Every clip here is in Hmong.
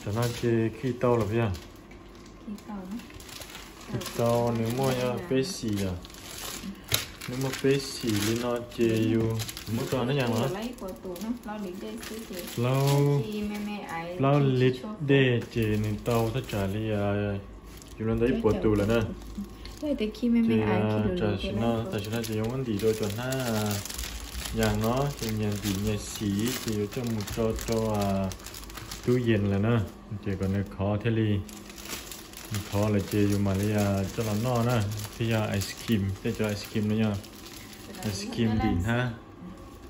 Cov no ces khi tau los puas yog? Khi tau, nws muaj yog peb xim yom. Nws muaj peb xim li no ces yus muab rau hnab yas los. Plaub lib dej ces nws tau thaj tsam li yus los ntau ib puas tus lawm na. Ces tam sim no ces yuav muab ntim rau cov hnab yas no ces nyias ntim nyias xim ces yuav coj mus tso rau tub yees lawm na. Ces kom nws khov thiaj li, nws khov lawm ces yus mam li coj los noj na. Thiab yog ice cream, tej cov ice cream no yog ice cream ntim hnab.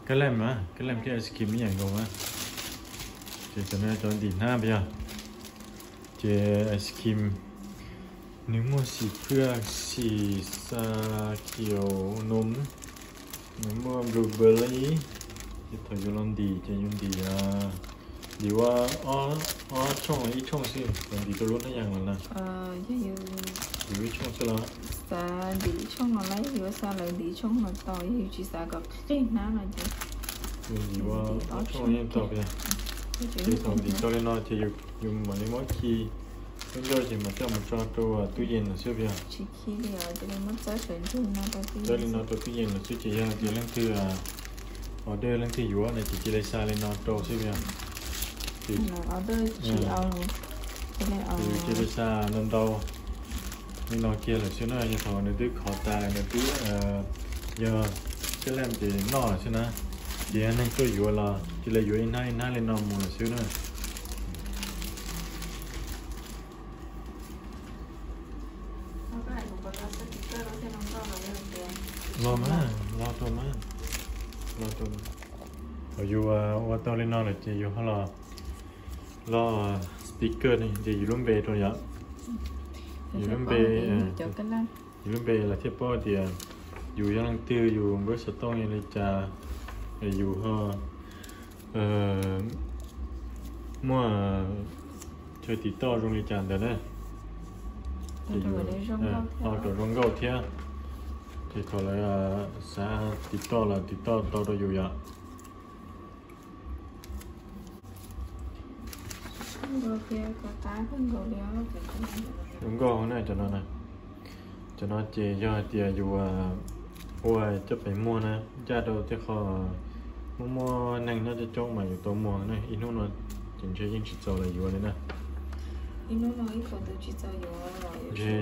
Kab leej na, kab leej thiab ice cream ib yam nkaus na. Ces cov no cov ntim hnab puas yog? Ces ice cream nws muaj xim phaj, xim xa khiaus num, nws muaj blueberry. Ces thaum yus los ntim ces yus ntim, ntim ua ob tshooj ib tshooj xwb, thaum ntim rau lub hnab yas los na. Yus ib tshooj xwb los? Xav ntim ib tshooj no lawm, yuav xav lawv ntim ib tshooj no tau, yog yus tsis xav kom qig hnab no ces ntim ua ob tshooj yeej tau. Ces thaum ntim tau li no ces yus mam li muab khi lub ncauj ces mam coj mus tso rau tub yees lawm xwb puas yog? Tsis khi li os, cia li muab txawb sawv ntsug no rau tub yees lawm xwb. Ces yog tias leej twg order, leej twg yuav no ces cia li xa li no rau xwb puas yog? Cia li xa ntau ntau li no kiag lawm xwb na, yog thaum nws twb khov tas nws twb yog kab leej ces noj lawm xwb na. Ces yog neeg tuaj yuav los cia li yuav ib hnab ib hnab li no mus lawm xwb na. Los mas, los rau mas, los rau. Thaum yus ua tau li no lawm ces yus ho los log sticker ne ces yus lub npe rau yom. Yus lub npe, yus lub npe lawv thiaj paub tias yus yog leej twg, yus npawb xov tooj yog li cas, yus ho muaj chaw tiv toj zoo li cas ntawd na. Ces yus ho kom zoo nkauj thiab, ces thaum lawv xav tiv toj los tiv toj tau rau yus yom. Zoo nkauj na cov no na. Cov no ces yog hais tias yus ua coj pem muag na, ncaj rau tej qho muaj muaj neeg nyob coob coob mas yus tau muag na, ib hnub no ces ntshe yeej tsis txaus lawv yuav li na. Ntshe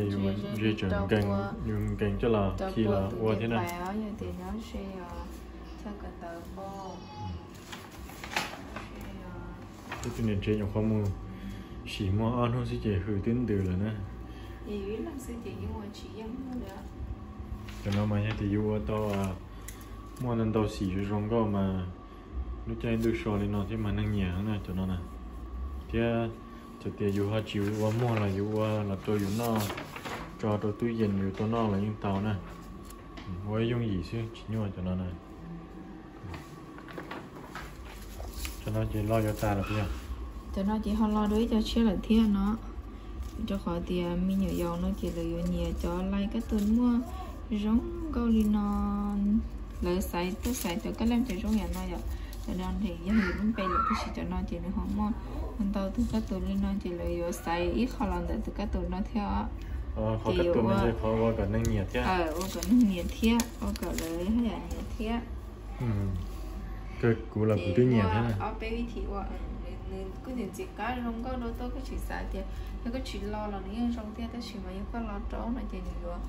yus ntshe tseem nkees, yus nkees coj los khi los ua thiab na. Ib tug niam tsev nyuam qhuav mus sim muag ob hnub xwb ces hws twb ntws lawm na. Cov no mas yog tias yus ua tau muaj ntau ntau xim zoo zoo nkauj mas lub caij ntuj so li no thiab mas neeg nyiam na cov no na. Thiab txawm tias yus ho tsis ua muag los yus ua los rau yus noj, tso rau tub yees yus tau noj los yeej tau na. Ua ib yooj yim xwb tsis nyuaj cov no na. Cov no ces loj yuav tas lawm puas yog? Cov no ces ho loj dua ib co tshiab lawm thiab no. Rau qhov tias me nyuam yaus no ces lawv yuav nyiam cov lais kab tus muaj zoo nkauj li no. Lawv xaiv tuaj xaiv cov kab leej cov zoo yam no yom. Cov no yog yus lub npe lawm tab sis cov no ces nws ho muaj ntau tus kab tus li no ces lawv yuav xaiv ib qho los ntawm tus kab tus no thiab os. Ces yuav ua, ua kom neeg nyiam thiab, ua kom lawv haj yam nyiam thiab. Kuv los kuv twb nyiam thiab. Ob peb vib thim ua, nws kuj ntxim ntxim qab zoo nkauj dua tuaj, koj tsis xav tias yog koj tsis lo los nws yeej zoo thiab, tab sis mas yog koj lo rau no ces nws yuav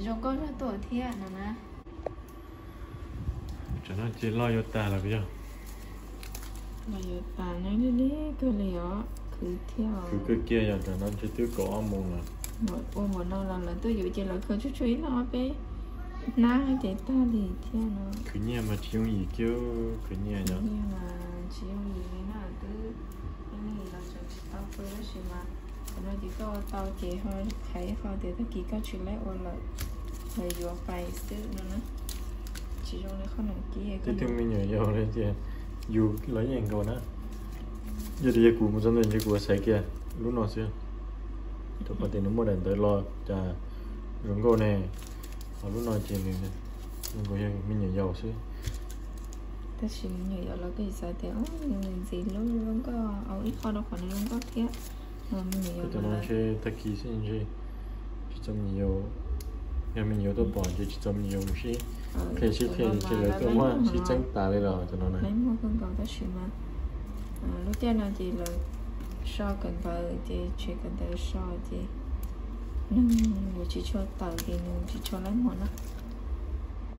zoo nkauj zog tuaj thiab no na. Cov no ces loj yuav tas lawm puas yog? Loj yuav tas na, lig lig kawg li os, khwv thiab. Khwv kawg kiag yog cov no ntshe twb kaum ob moos lawm. Ua npaum no los lawv tuaj yuav ces lawv khaws tsuag tsuag ib leeg ob peb hnab ces tag li thiab no. Khwv nyiaj mas tsis yooj yim kiag, khwv nyiaj yog. Tsis yooj yim li na, twb ib leeg los tseem tsis tau pw tab sis mas cov no ces koj ua tau ces ho qhia ib qho tias tag kis koj tsis laib ua lawm, lawv yuav pais xwb no na. Tsis zoo li qhov no kiag. Tej tug me nyuam yaus li tias yus los yeej nkaus na. Yog tias yog kuv mus txog ntawd ntshe kuv xaiv kiag lub no xwb, rau qhov tias nws muaj daim ntawv los cas zoo nkauj ne. Ho lub no ces nws zoo nkaus yog me nyuam yaus xwb. Tab sis me nyuam yaus los kuj xav tias nws ntxiv lub nkoj, ib qho rau qhov nws lub nkoj thiab. Cov no ntshe tag kis xwb ntshe tsis txom nyem, yog me nyuam tuaj pom ces tsis txom nyem mus sib qhia sib qhia ces lawv tuaj muab sib txeeb tas li los cov no na. Muaj kawg nkaus tab sis mas lub caij no ces lawv so kawm ntawv ces tsev kawm ntawv so ces nws yuav tsis tshua tawm ces nws tsis tshua laib mos na.